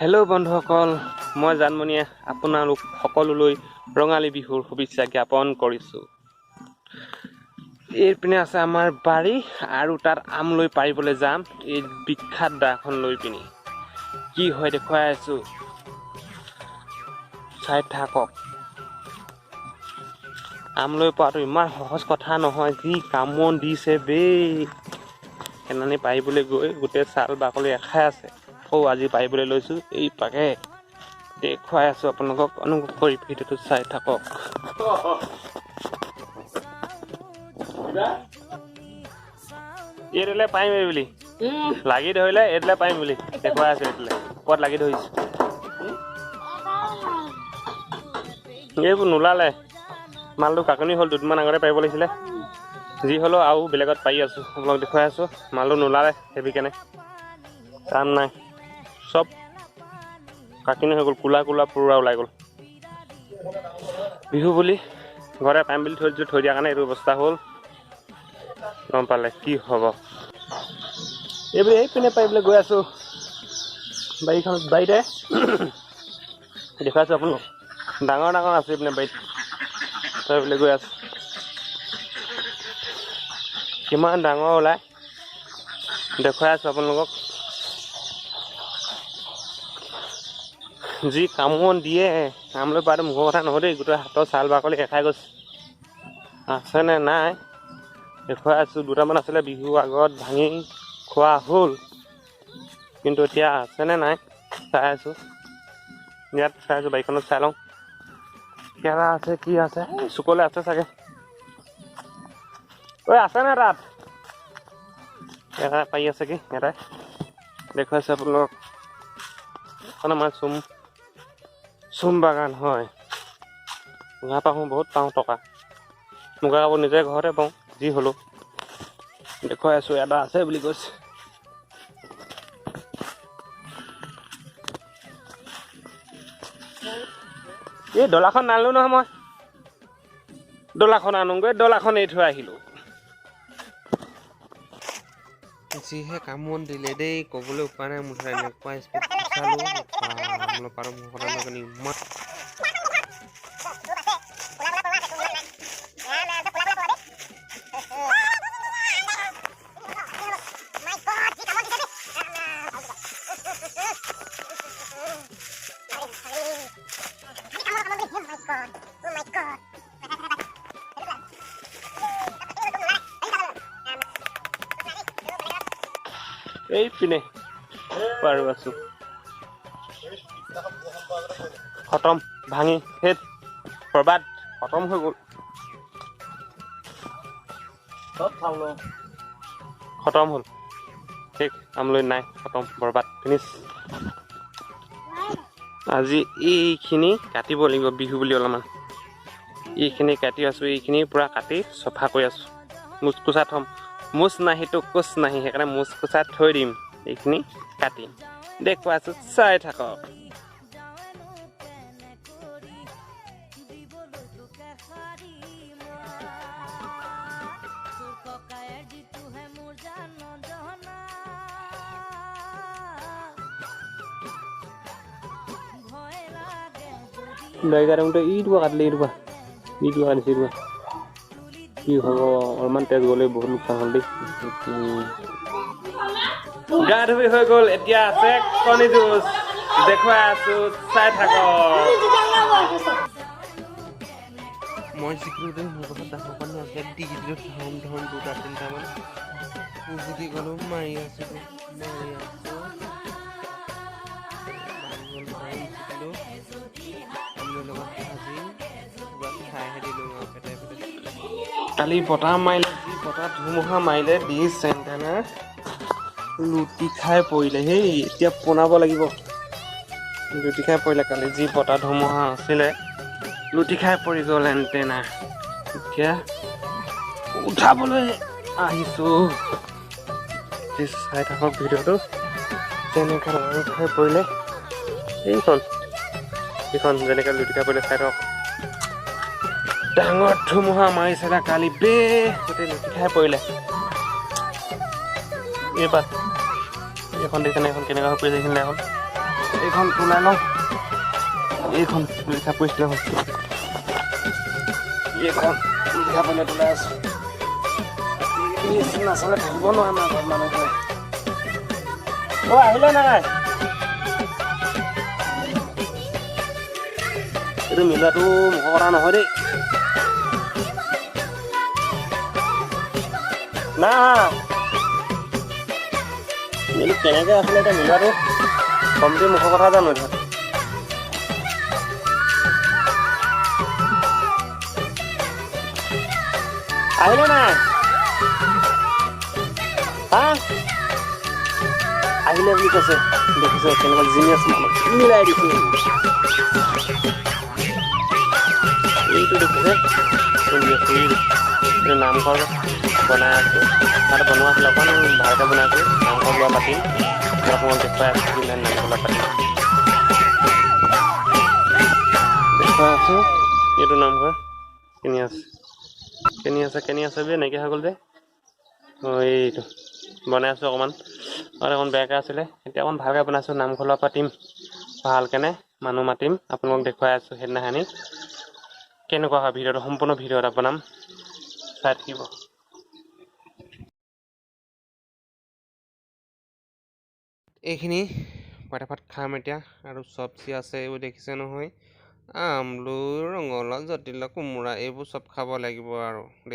Hello' বন্ধুসকল, মই জানমণিয়ে আপোনালোক সকলোলৈ ৰঙালী বিহুৰ শুভেচ্ছা জ্ঞাপন কৰিছোঁ। এইপিনে আছে আমাৰ বাৰী আৰু তাত আম লৈ পাৰিবলৈ যাম। এই বিখ্যাত দাখন লৈ পিনি কি হয় দেখুৱাই আছোঁ, চাই থাকক। আম লৈ পোৱাটো ইমান সহজ কথা নহয়, যি কামোৰ দিছে বে। সেনানি পাৰিবলৈ গৈ গোটেই ছাল বাকলি এখাই আছে। আকৌ আজি পাৰিবলৈ লৈছোঁ, এই পাকে দেখুৱাই আছোঁ আপোনালোকক। অনুগ্ৰহ কৰি ভিডিঅ'টো চাই থাকক। এইটোলে পাৰিম এই বুলি লাগি ধৰিলে, এইটোলে পাৰিম বুলি দেখুৱাই আছোঁ। এইটোলে ক'ত লাগি ধৰিছে, এইবোৰ নোলালে। মালটো কাকনি হ'ল, দুদিনমান আগতে পাৰিব লাগিছিলে। যি হ'লেও আৰু বেলেগত পাৰি আছোঁ, আপোনালোক দেখুৱাই আছোঁ। মালটো নোলালে সেইকাৰণে কাম নাই, চব কাকিনি হৈ গ'ল, কোলা কোলা পুৰা ওলাই গ'ল। বিহু বুলি ঘৰতে পাৰিম বুলি থৈ দিছোঁ, থৈ দিয়াৰ কাৰণে এইটো অৱস্থা হ'ল। গম পালে কি হ'ব। এইবোৰ এইপিনে পাৰিবলৈ গৈ আছোঁ, বাৰীখনত বাৰীতে দেখুৱাইছোঁ আপোনালোক। ডাঙৰ ডাঙৰ আছে এইপিনে বাৰীত, পাৰিবলৈ গৈ আছোঁ। কিমান ডাঙৰ ওলাই দেখুৱাই আছোঁ আপোনালোকক। যি কামোৰ দিয়ে আমলৈ পোৱাটো মুখৰ কথা নহয় দেই, গোটেই হাতৰ ছাল বাকলি এখাই গৈছে। আছেনে নাই দেখুৱাই আছোঁ। দুটামান আছিলে বিহু আগত ভাঙি খোৱা হ'ল, কিন্তু এতিয়া আছেনে নাই চাই আছোঁ। ইয়াত চাই আছোঁ, বাৰীখনত চাই লওঁ কেৰা আছে কি আছে। চুকলে আছে চাগে। ঐ আছেনে তাত এটা পাৰি আছে কি এটাই দেখুৱাইছে আপোনালোকক। এখন আমাৰ চুম বাগান হয়। মুগা পাওঁ, বহুত পাওঁ টকা। মুগা কাপোৰ নিজে ঘৰতে পাওঁ, যি হ'লেও দেখুৱাই আছোঁ। এটা আছে বুলি কৈছে। এই ডলাখন নানিলো নহয় মই, ডলাখন আনোগৈ, ডলাখন এৰি থৈ আহিলোঁ। যিহে কামোৰ দিলে দেই, ক'বলৈ উপায় নাই। মুঠতে এনেকুৱা স্পীড গুচালোঁ, পাৰোঁ মুখত ইমান। এইপিনে বাৰু আছো, খতম, ভাঙি শেষ, বৰবাদ, খতম হৈ গ'ল, খতম হ'ল, শেষ, আমলৈ নাই, খতম, বৰবাদ, ফিনিছ। আজি এইখিনি কাটিব লাগিব বিহু বুলি অলপমান। এইখিনি কাটি আছোঁ, এইখিনি পূৰা কাটি চফা কৰি আছোঁ। মুচ কোচা থ'ম, মুচ নাহি তো কোচ নাহি, সেইকাৰণে মুচ কোচা থৈ দিম। এইখিনি কাটি দেখুৱাইছোঁ, চাই থাকক। এইটোপা কাটিলে, এইটোপা এইটোপা কাটিছে, এইটোপা কি হ'ব? অলপমান তেজ গ'লে বহুত লোকচান হ'ল দেই। গা ধুই হৈ গ'ল, এতিয়া আছে কণী যুঁজ দেখুৱাই আছো, চাই থাকক। মই জিকিলো দেই, মোৰ কথা ডাঙৰ পানী আছে, দি দিলোঁ ধম ধম দুটা তিনিটামান জিকি গ'লো। মাৰি আছোঁ, মাৰি আছোঁ, জিকিলোঁ। লগত ভাজি কিবা খাইহে দিলোঁ আৰু পেটে পেটে। কালি বতাহ মাৰিলে, যি বতাহ ধুমুহা মাৰিলে, দি চেণ্টেনা লুটি খাই পৰিলে। সেই এতিয়া বনাব লাগিব। লুটি খাই পৰিলে কালি, যি বতাহ ধুমুহা আছিলে, লুটি খাই পৰি গ'ল এণ্টেনা। এতিয়া উঠাবলৈ আহিছোঁ, চাই থাকক ভিডিঅ'টো। যেনেকৈ লুটি খাই পৰিলে, এইখন এইখন যেনেকৈ লুটি খাই পৰিলে, চাই থাকক। ডাঙৰ ধুমুহা মাৰিছিলে কালি বে, গোটেই লুটি খাই পৰিলে। এই পাত এইখন দেখিছেনে, এইখন কেনেকুৱা হৈ পৰিছে এইখিনি এখন। এইখন ওলাই লওঁ। এইখন লিখা পৰিছিলে, এইখন লিখা পানীত ওলাই আছো। নাচালে থাকিব নোৱাৰে আমাৰ ঘৰত মানুহবোৰে। অ' আহিলে নাই? এইটো মিলোৱাটো মুখৰ কথা নহয় দেই। না এইটো কেনেকৈ আছিলে এতিয়া মিলোৱাটো কমটি মুখৰ কথা জানো এতিয়া। আহিলে নাই? হা, আহিলে বুলি কৈছে। দেখিছে কেনেকুৱা জিনিয়াছ মানুহ, মিলাই দিছো। এইটো দেখিছে, এইটো নামঘৰ বনাই আছোঁ। তাত বনোৱা আছিলে, অকণ ভালকৈ বনাইছোঁ। নামঘৰ লোৱা পাতিম, আপোনালোকক দেখুৱাই আছোঁ। কিমান নামঘৰ লোৱা পাতিম দেখুৱাই আছোঁ। এইটো নামঘৰ কেনি আছে, কেনি আছে, কেনি আছে বে, নাইকিয়া হৈ গ'ল যে। অঁ, এইটো বনাই আছোঁ অকণমান, আৰু অকণ বেয়াকৈ আছিলে, এতিয়া অকণ ভালকৈ বনাইছোঁ। নামঘৰ লোৱা পাতিম ভালকেনে, মানুহ মাতিম, আপোনালোকক দেখুৱাই আছোঁ সেইদিনাখনি কেনেকুৱা হয়। ভিডিঅ'টো সম্পূৰ্ণ ভিডিঅ' এটা বনাম, চাই থাকিব। এইখিনি পঁইতা ভাত খাম এতিয়া। আৰু চব্জি আছে, এইবোৰ দেখিছে নহয়, আমলৰি, ৰঙালাও, জাতিলাও, কোমোৰা, এইবোৰ চব খাব লাগিব আৰু দেই।